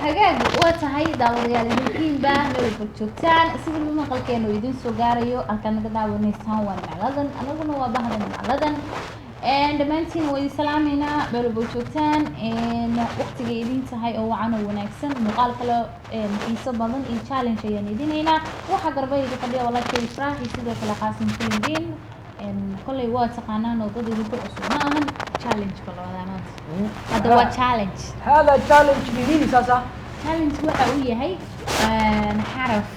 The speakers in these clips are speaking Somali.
Hagaag, waa tahay daawadayaal, idinkiinba meel walba joogtaan, sida maqalkeenu idin soo gaarayo, halkaad naga daawanaysaan waa Nimcladan, anaguna waa bahda Nimcladan. Dhammaantiin waa idin salaameynaa meel walba joogtaan, waqtiga idin tahay oo wacan oo wanaagsan. Muuqaal kale xiiso badan iyo challenge ayaan idin haynaa. Waxaa garbayga fadhiya walaashay Ifraax iyo sidoo kale Qaasim Filimbiin. Kolley waa taqaanaan oo dad idinku cusub ma ahan. Challenge ba la wadaa maanta, hadda waa challenge. هذا challenge جديد ساسا. Challenge waxa uu yahay xaraf.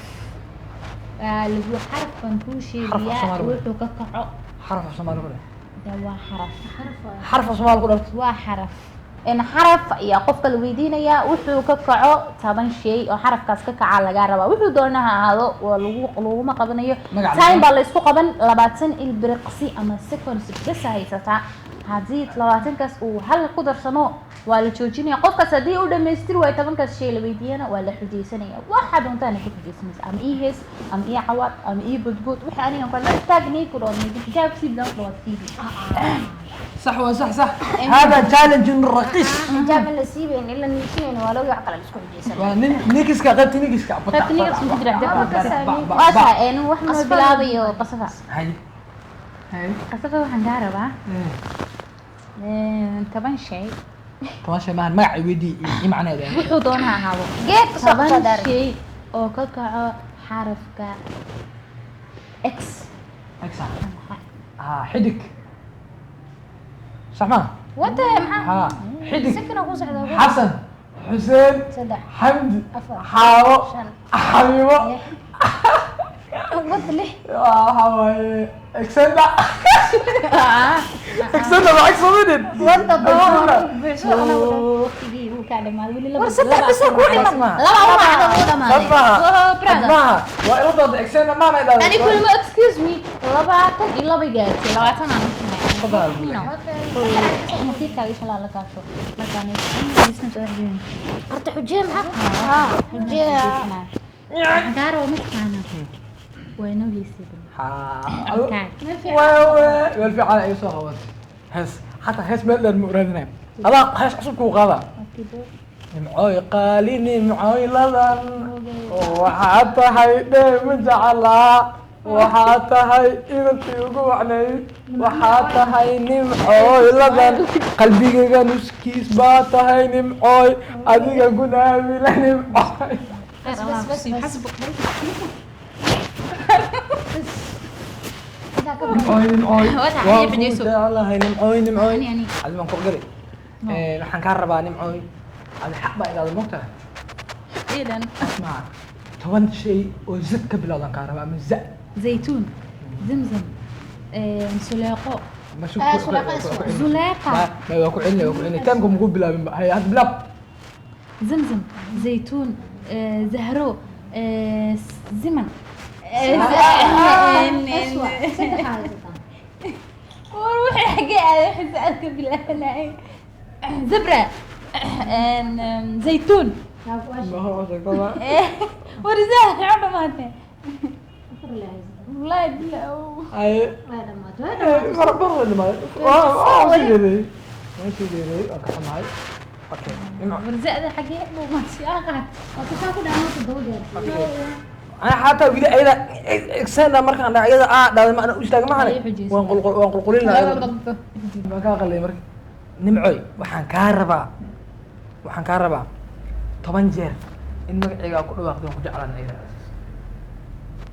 Lagu xaraf baan kuu sheegayaa. Soomaali. Wuxuu ka kaco. حرف Soomaali ku dheh. De waa xaraf. Xaraf Soomaali ku dheh. Waa xaraf. Xaraf ayaa qofka la weydiinayaa, wuxuu ka kaco 10 shay oo xarafkaas ka kaca lagaa rabaa. Wuxuu doona ha ahaado, waa lagu laguma qabanayo. Magac. Time baa la isku qaban, 20 ilbiriqsi ama seconds bas haysataa. Haddii 20kaas uu hal ku darsamo, waa la joojinaya qofkaas. Haddii uu dhamaystiri waayo 10kaas shay la weydiiyana, waa la xujaysanaya. Waxaa doontaana ku xujaysanaysa, ama ii hees, ama ii cawaad, ama ii bodbood. Waxa aniga kala taagnay ku dhaw xijaab siib dan ku dhaw siibi. صح وصح صح، هذا challenge رقيص. Xijaab in la siibayn ila niikinayna waa looga wax kale la isku xujaysan. Waa nin nikiska, qaybta nikiska. Qaybta nikiska ku jira xijaabka. Waa tahay wax noo bilaabayo Qasafa. Hay hay. Qasafa, waxaan kaa rabaa 10 shay. 10 shay maahan, magaca weydii iyo macnaheeda. Wuxuu doona ha ahaado. Geedka soo 10 qabtaa daaray. shay oo ka kaco xarafka X. X ha, xidig, صح ما؟ Wata maxaa? ها، xidig. Sikina ku socda. Xasan, Xuseen, saddex, Xamdi, afar, Xaawo, shan, Xabiibo, lix, wada lix. Waxa waaye Exenda, Exenda ma X minute. Wada todoba buuxso anagu. Waqtigii wuu kaa dhamaaday weli. War saddex bisa kuu dhiman. Laba uma hada, wuu dhamaaday. Oh, brother. Maaha, waa ila doonta Exenda maana idhaahdo. Ani kulma, excuse me, 22 gaartay, 20 aan u. Tafadhal. Nasiibkaaga insha Allah la kaasho markaan. Horta xujee maxaa? Xujee. Waxaan kaa rabaa mataqaanaa, waa inoo heysay. Meel fiican ay soo qabatay. Hees xataa, hees meel dheer ma uraadinaya, adaa hees cusub kuu qaadaa. Nimcooy qaali, nimcooy ladan, waxaa tahay dheema jeclaa, waxaa tahay inantii ugu wacnayd, waxaa tahay nimcooy ladan, qalbigayga nuskiis baa tahay nimcooy, adiga gunaamila nimcooy. Bas bas bas. Nimcooy, nimcooy. Waa waan ku xijayso. Jeclahay nimcooy, nimcooy. Ani, ani. Adi baan ku gari. Waxaan kaa rabaa nimcooy, adi xaq baa ilaada mogtahay. Ciidan. Asmaa, 10 shay oo zad ka bilowdan kaa rabaa ama za. Zaytuun, zamzam, suleeqo. Ma shuk- Ah, Suleeqa iswa. Suleeqa. Ma waa ku celinay, waa ku celinay, taamka maku bilaabin ba. Hay, hadda bilaab. Zamzam, zaytuun, zahro, ziman. Aswa saddex haysataa. War waxay xaggee aaday? Xisaab ka bilaabanayay zebra, zaytuun. Ma hor sheegtada. War zaah maxaa dhamaatay? Afar la haysataa. Wallahi bilaa. Ay. Way dhamaatay, way dhamaatay. Mar mar dhamaatay, waa sii jeeday, waan sii jeeday, waan ka xumahay. Okay, nimco. War zaada xaggee dhuumatay aqaan? Waa kusaa ku dhamaan toddoba gaarsiiyo. Ana xataa wili ayada exenda markaan dhac ayada aa dhahday ma ana u istaaga maxane. Ay, xujaysa. Waan qulqul, waan qulqulin lahaa ayada. Waan kaa qalay. Marka nimcoy, waxaan kaa rabaa, waxaan kaa rabaa 10 jeer in magacayga ku dhawaaqdo. Waan ku jeclaan ayada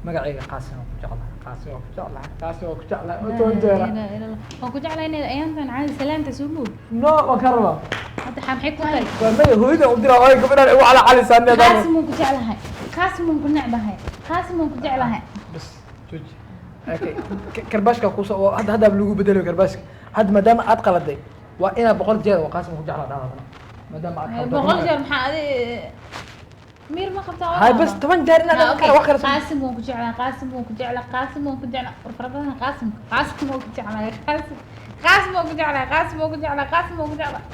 magacayga. Qaasim, waan ku jeclahay, Qaasim, waan ku jeclahay, Qaasim, waan ku jeclahay, oo 10 jeera. Waan ku jeclaa inaad ayaantan caadi salaanta soo moog. No, waan kaa rabaa. Hadda maxay ku tahay? Waa maya, hooyada u diraa ooy gabadhaan igu calacalisaan. Qaasim waan ku jeclahay, Qaasim waan ku necbahay, Qaasim waan ku jeclahay. Bas jooji. Okay, karbaashka kusoo hadda, hadda lagu bedelayo karbaashka hadda, maadaama aad qaladay, waa inaad 100 jeer waa Qaasim ku jeclaa dhahdo, maadaama aad qalday. 100 jeer maxaa adi miir ma qabtaa? Hay, bas 10 jeer inaad kale wax kale. Qaasim waan ku jeclahay, Qaasim waan ku jeclahay, Qaasim waan ku jeclahay. War fara badan. Qaasim, Qaasim waan ku jeclahay, Qaasim, Qaasim waan ku jeclahay, Qaasim waan ku jeclahay, Qaasim waan ku jeclahay.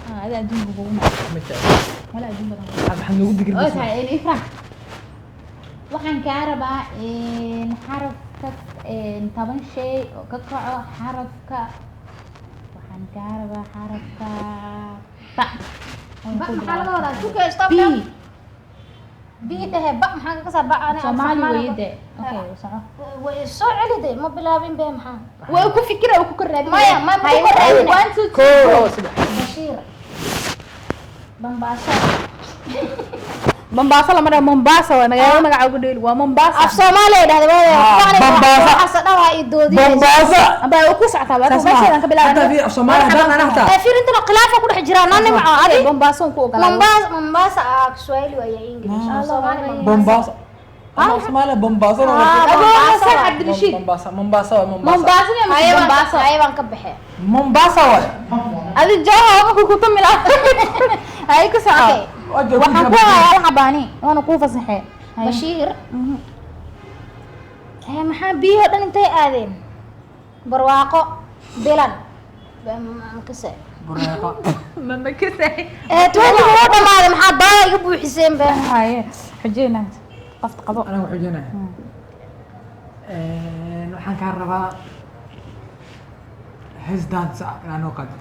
Ah, ada adduunka kugu nacay. Ma jecla. Wala adduun badan. Maxaad noogu digir? Oo tahay Ifrah, waxaan kaa rabaa in xarafka 10 shay oo ka kaco xarafka. Waxaan kaa rabaa xarafka ba. Ba maxaa laga wadaa? Tuka, stop. B. B dhehe, ba maxaa kaga saa? Ba ani Soomaali weeye. Okay, soco. Way soo celiday, ma bilaabin be, maxaa? Waa ku fikira, ku kor raadinaya. Maya, ma ku kor raadinaya. One, two, Kow, three, labo, saddex. Bashiir, Bambaasho. Mombasa lama dhaho, Mombasa waa magaalada, magaca ugu dheeli waa Mombasa. Af Soomaaliya dhahday. Ah, Bambaasa. Waxaas dhan waa i doodinaysa. Bombaasa. Amba ku socotaa waa Saas maaha. meeshaan ka bilaabay. Hataa fi af Soomaali haddaan ana hataa. Ee, fiirintana khilaafa ku dhex jiraa noo nimco adi. Mombasa ku ogolaa. Mombasa, Mombasa, ah, Kiswahili waa iyo English. Af Soomaali Mombasa. Bombaasa. Ama Soomaaliya Bombaasa. Ah, Adoo Mombasa sax waay. Cabdirashiid. Mombasa, Mombasa waa Mombasa. Mombasa miya mise Mombasa? Ayabaan ka baxee. Mombasa waay. Adi jaha ma ku kutamila hay ku soco. Okay. Waa joogi Waxaan ku jira. hayaa hal xabaani waana kuu fasaxee. Hay. Bashiir. Ee, maxaa biyihii oo dhan intay aadeen? Barwaaqo bilan makase. Bureeqa. Ma kasay. Ee, 20 wuu dhamaaday, maxaa daaya iga buuxiseen be? Haye, xujeyna qofta qabo. Aniga xujinaya. Waxaan kaa rabaa hees dance ah inaa noo qaado.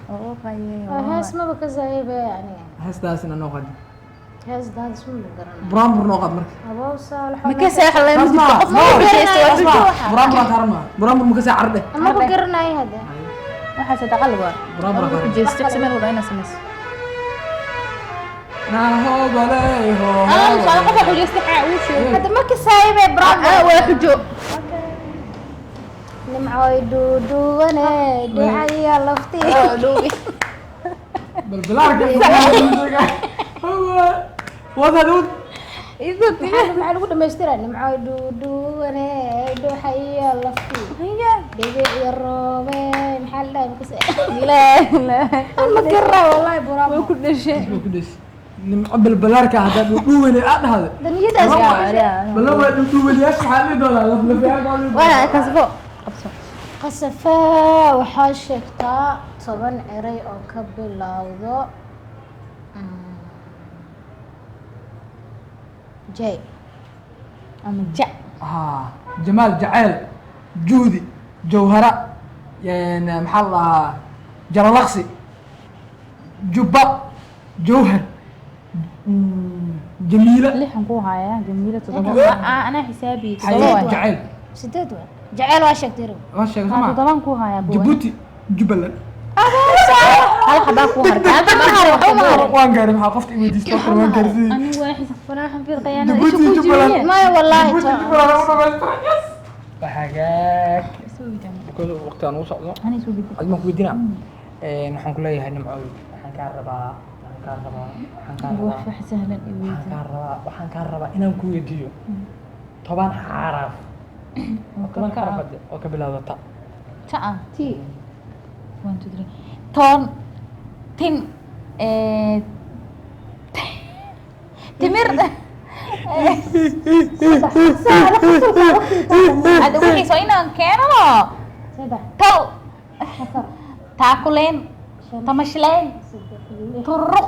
Hees maba kasaaye be aniga. Hees dance inaa noo qaado. Hees daadis ma garanay. Buraanbur noo qaad marka. Abow saalax. Ma kasay xalay ma Saas jirto maaha. qof ma No. xujeysto waa Saas maaha. xujo. Buraanbur aan kaa rabnaa. Buraanbur ma kasay cardhe. Maba garanayo hadda. Waxaas taqal waa. Buraanbur aan kaa rabnaa. Xujeysto sameen wada ina samayso. Naahobaley ho. Alla soo qof xujeysto xaa uu sheegay. Hadda ma kasaaye be Ah, bravo. waa xujo. Nimcooy duuduwane dhacaya laftii. Balbalaarka. Wadaad wad. Maxaa lagu dhamaystiraa? Nimcooy duuduwane dhuxaya laftii dhibic iyo roobe, maxaa la dhahay? Makasay. La la. Ma garanayo wallahi bravo. Waa ku dhashay. Ku dhis. Nimco balbalaarka haddaad dhuudhuwane aad dhahdo. Daniyadaas. Bala waa dhuudhuwanayaasha waxaa dhihi doonaa laflafayaal baa dhihi doonaa. Waa kasbo. Qabso. Qasafaa, waxaa sheegtaa 10 eray oo ka bilowdo J. Ama ja. Ah, jamaal, jaceyl, juhdi, jawhara, maxaa la dhahaa, jalalaqsi, jubba, jawhar, jamiila. Lixan ku hayaa Jamiila, toddoba. Ah, anaa xisaabi toddoba xayee waay. Jaceyl. Sideed waa jaceyl, waa sheegtay row. Waa sheegay Ah, soo maa? Toddobaan ku hayaa buuwe. Jabuuti, Jubbaland. Hal xabaa ku hartay. Hal xabaa ku hartay. Waan gaaray, maxaa qofta i weydiistay oo kale waan gaarsiiyey. Anigu waa xisaab faraaxan fiir khiyaanada Jabuuti, isha ku Jubbaland. jibiyeen. Maya wallaahi. Jabuuti, Jubbaland u dhamaystiray, yes. Waa hagaag. Soo widan. Because waqti aan ugu socdo. Ani soo widan. Adiga ku weydiinaa. Waxaan ku leeyahay nimco, waxaan kaa rabaa, waxaan kaa rabaa, waxaan kaa Wax rabaa, wax sahlan i waxaan weydiin. kaa rabaa, waxaan kaa rabaa inaan ku weydiiyo 10 xaraf, 10 xaraf hadde oo ka bilowda ta. Ta ah. T. One, two, three. Toon, tin, timir. Hadda wixii soo inaan keeno. Saddex. Tal. Afar. Taakuleen. Shan. Tamashleen. Saddex. Turuq.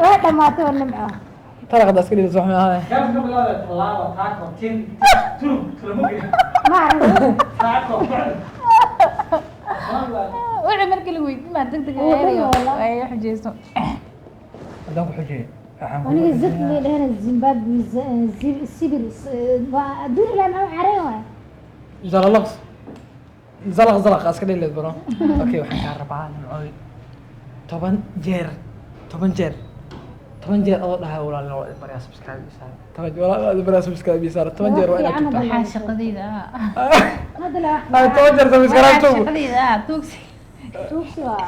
Waa dhamaatay waa nimco. Taraqda iska dhigaysa wax ma ahayn. Tallaabo, taako, tin, turug, tulamugi, Ma arag. taako. Wixii markii lagu weydiin maa degdeg Wuu dhan aadayo. walaa. Ay xujeyso. Haddaan ku xujiyey, waxaan ku Aniga zad may dhaheen Zimbabwe, Sibir, waa adduun ilaa maxaa careen waay. Zalalaqs zalaq zalaq iska dhigi leed bro. Okay, waxaan kaa rabaa nimcooy 10 jeer, 10 jeer, 10 jeer adoo dhahay walaalina waa idin baryaa subscribe ii saara, 10 jeer walaal waa idin baryaa subscribe ii saara, 10 jeer waa inaad Fiican. tugtaa. Waxaa shaqadayda ah. Hadda la Ay, 10 jeer subscribe Waxaa tugu. shaqadayda ah tuugsi. Tuugsi waa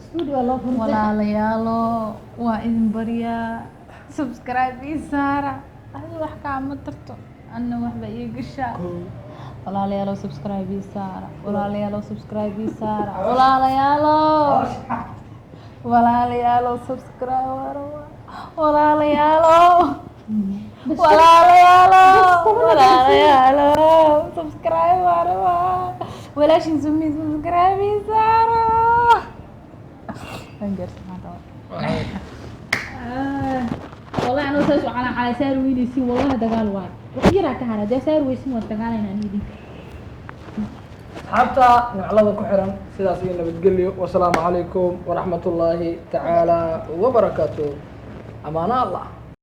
studio loo furtay. Walaalayaalo, waa idin baryaa, subscribe ii saara. Adi wax kaama tarto, anna waxba ii gashaa. Walaalayaalo, subscribe ii saara. Walaalayaalo, subscribe ii saara. Walaalayaalo, walaalayaalo, subscribe walaalayaalo, walaalayaalo, walaalayaalo, subscribe waa walaashin sumi, subscribe ii saara. Waan gaarsiin maanta. والله أنا أساس على سار ويليسي والله دجال واحد وخيرا كهرا ده سار ويسي والدجال أنا نيدي. Asxaabta niclada ku xiran, sidaas iyo nabadgelyo. Wasalaamu calaykum waraxmatullaahi tacaala wabarakaatu. Amaano Allah.